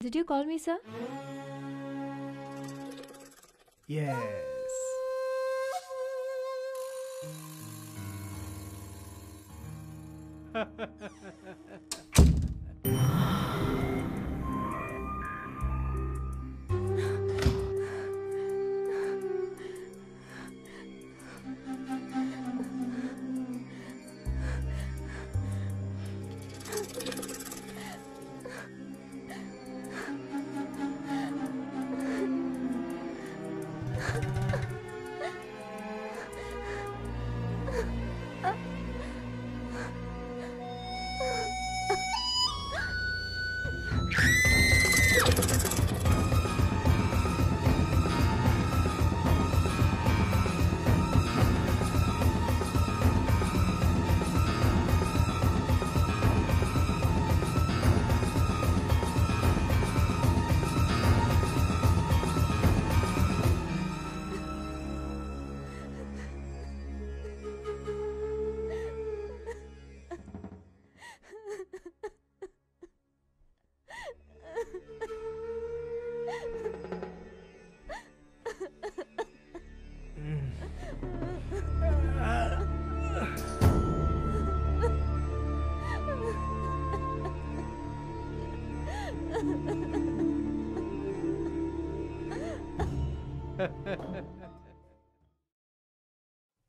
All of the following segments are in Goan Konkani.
Did you call me, sir? Yes.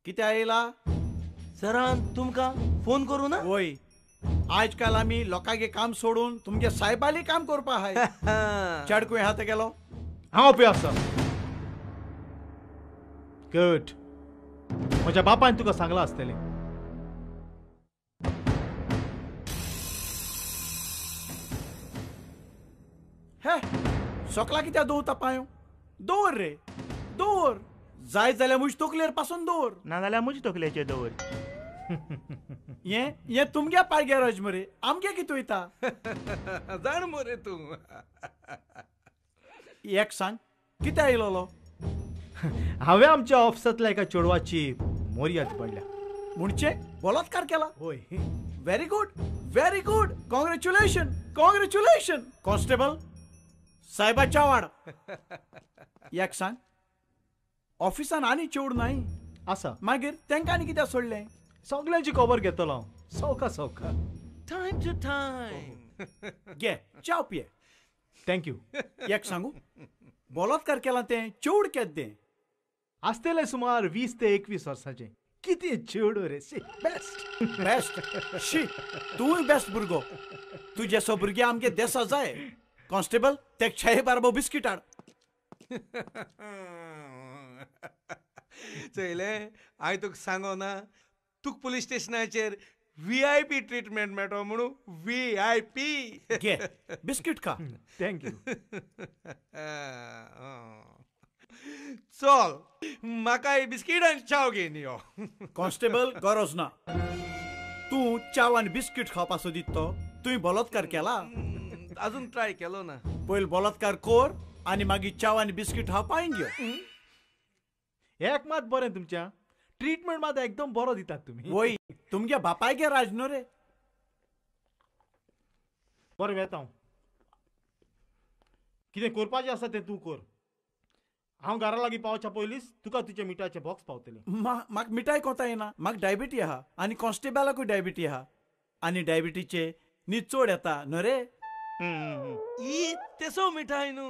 किती आयला सरान तुमका फोन करू ना? वय, आजकाल आमी लोकांगे काम सोडून तुमगे साहेबाले काम करपा हाय. चेडकूय हात गेलो हांव पळय आसा. गुड, म्हज्या बापायन तुका सांगलां आसतलें. हे सोकला कित्याक दवरता पांयो? दवर रे दवर, जाय जाल्यार म्हजे तकलेर पासून दवर, ना जाल्यार म्हजे तकलेचेर दवर. हे हे तुमगे पाय गॅरेज मरे, आमगे कितें वयता? जाण मरे तूं. एक सांग, कितें आयलोलो? हांवें आमच्या ऑफिसांतल्या एका चेडवाची मोर्याद पडल्या. म्हणजे बलात्कार केला? होय. Very good, very good, congratulation, congratulation. Constable साहेबाच्या वाड. एक सांग, ऑफिसान आनी चेवड नाय आसा, मागीर तेंका आनी कित्याक सोडलें? सगळ्यांची खबर घेतलो हांव, सवका सवका, टायम टू टायम. घे च्याव पिये. Thank you. एक सांगू, बलात्कार केला तें चेवड केद्दें आसतलें? सुमार 20 ते 21 वर्सांचें. कितें चेडू रे, बेस्ट बेस्ट. शी, तूंय बेस्ट भुरगो, तुजे सो भुरगे आमगे देसा जाय. कॉन्स्टेबल ते छे बारबो बिस्कीट हाड. चोयलें, हांवें तुका सांगो ना, तुका पुलीस स्टेशनाचेर VIP treatment मेळटो म्हणून. VIP. घे बिस्कीट खा. Thank you. चल म्हाका बिस्कीट आनी च्याव घेवन यो. कॉन्स्टेबल गरज ना, तूं च्याव आनी बिस्कीट खावपा सोदीत तो तुवें बलात्कार केला? अजून ट्राय केलो ना. पयलीं बलात्कार कर आनी मागीर च्याव आनी बिस्कीट खावपा यो. एक मात बरें, तुमच्या ट्रीटमेंट मात एकदम बरो दितात तुमी. वय, तुमगे बापायगे राज न्हू रे. बरें वेता हांव, कितें करपाचें आसा तें तूं कर. हांव घरा लागीं पावच्या पयलींच तुका तुज्या मिठाचें बॉक्स पावतलें. म्हाका मिठाय कोता येना, म्हाका डायबिटी आहा आनी कॉन्स्टेबलाकूय डायबिटी आहा, आनी डायबिटीचे न्हीद चड येता न्हू रे. ही तेसो मिठाय न्हू,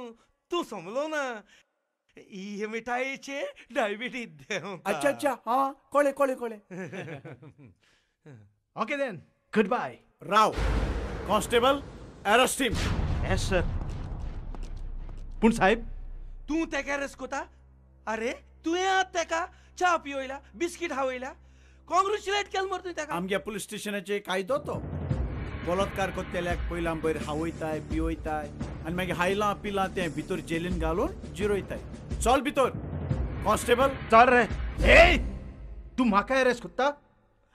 तूं समलो ना, ही मिठायेचे डायबिटीज. अच्छा अच्छा, हा कळ्ळें कळ्ळें कळ्ळें. Okay then, good bye. राव constable, arrest him. Yes sir. पूण साहेब तूं तेका अरेस्ट कोता? अरे तुवें आतां तेका च्या पिवयला, बिस्कीट खावयला, कॉंग्रेच्युलेट केल मरे तुवें तेका. आमगे पुलीस स्टेशनाचे कायदो तो, बलात्कार करतल्याक पयलीं आमी बयर खावयताय पिवयताय आनी मागीर हायलां पिलां तें भितर जेलीन घालून जिरोयताय. चल भितर कॉन्स्टेबल. चल रे. ए तूं म्हाका अरेस्ट कोत्ता?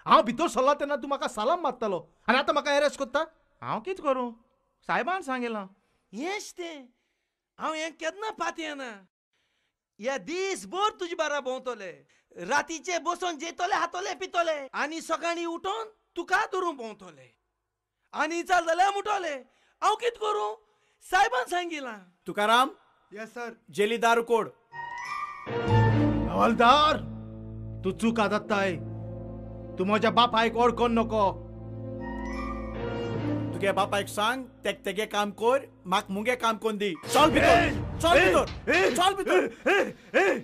हांव भितर सरला तेन्ना तूं म्हाका सलाम मारतालो आनी आतां म्हाका अरेस्ट कोत्ता? हांव कितें करूं, सायबान सांगिलां. हेंच तें, हांव हें केन्ना पातयेना. ह्या दीसभर तुजे बारा भोंवतले, रातीचे बसोन जेतले, हातोले पितले आनी सकाळीं उठोन तुका धरून भोंवतले आनी चाल जाल्यार मुटोले. हांव कितें करूं? साहेबान सांगिलां. तुकाराम. Yes sir. जेली दार कोड. हवालदार तूं चूक आदत्ताय. तूं म्हज्या बापायक ओळखोन नको. तुगे बापायक सांग तेक तेगे काम कर, म्हाक मुगे काम कोन दी. चल भितर, चल भितर, चल भितर.